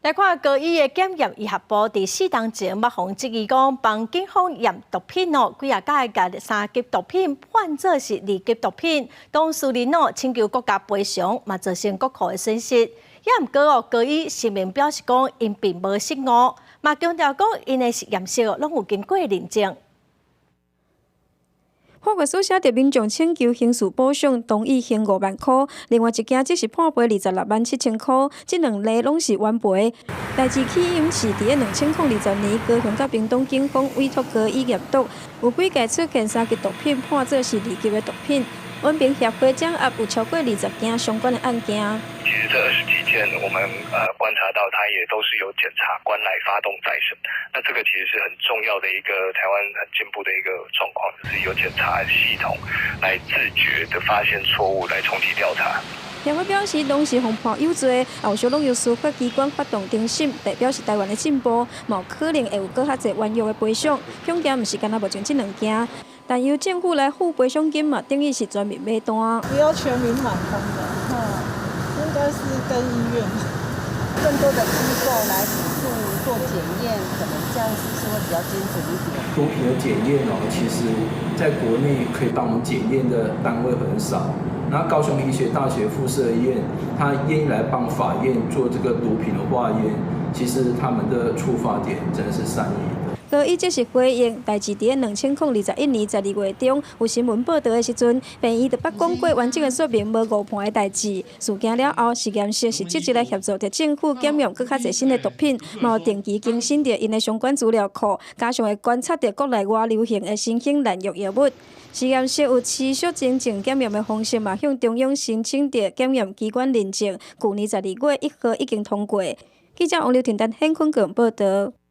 來看高醫的檢驗醫學部佇四冬前捌予質疑講，幫警方驗毒品哦，幾仔擺共三級毒品判做是二級毒品，當事人哦請求國家賠償，嘛造成國庫的損失。也毋過哦，高醫聲明表示講，𪜶並無失誤，嘛強調講，𪜶的實驗室攏有經過認證。法律書寫著民眾請求刑事補償，同意還5萬箍；另外一件則是判賠26萬7千箍。這兩例攏是冤賠。代誌起因是佇2020年，高雄佮屏東警方委託高醫驗毒，有幾擺出現三級毒品判做是二級的毒品。穩平協會掌握有超過20件相關的案件。其實這20幾件，我們觀察到，它也都是由檢察官來發動再審。那這個其實是很重要的一個台灣很進步的一個狀況，就是由檢察系統來自覺的發現錯誤，來重啟調查。協會表示，攏是予判有罪，後續攏由司法機關發動偵審，代表是台灣的進步，嘛可能會有閣較濟冤獄的賠償。恐驚毋是干焦目前這兩件，但由政府來付賠償金嘛，等於是全民買單。不要全民買通的，哈，應該是跟醫院更多的機構來輔助做檢驗，可能這樣是不是會比較精準一點？毒品的檢驗哦，其實在國內可以幫我們檢驗的單位很少。那高雄醫學大學附設醫院，他願意來幫法院做這個毒品的化驗，其實他們的出發點真的是善意的。高醫則是回應，代誌佇2021年12月中有新聞報導的時陣，病院就捌講過完整的說明無誤判的代誌。事件了後，實驗室是積極來協助著政府檢驗閣較濟新的毒品，嘛有定期更新著𪜶的相關資料庫，加上會觀察著國內外流行的新興濫用藥物。實驗室有持續精進檢驗的方式，嘛向中央申請著檢驗機關認證。去年12月1號已經通過。記者王劉婷丹、顯坤強報導。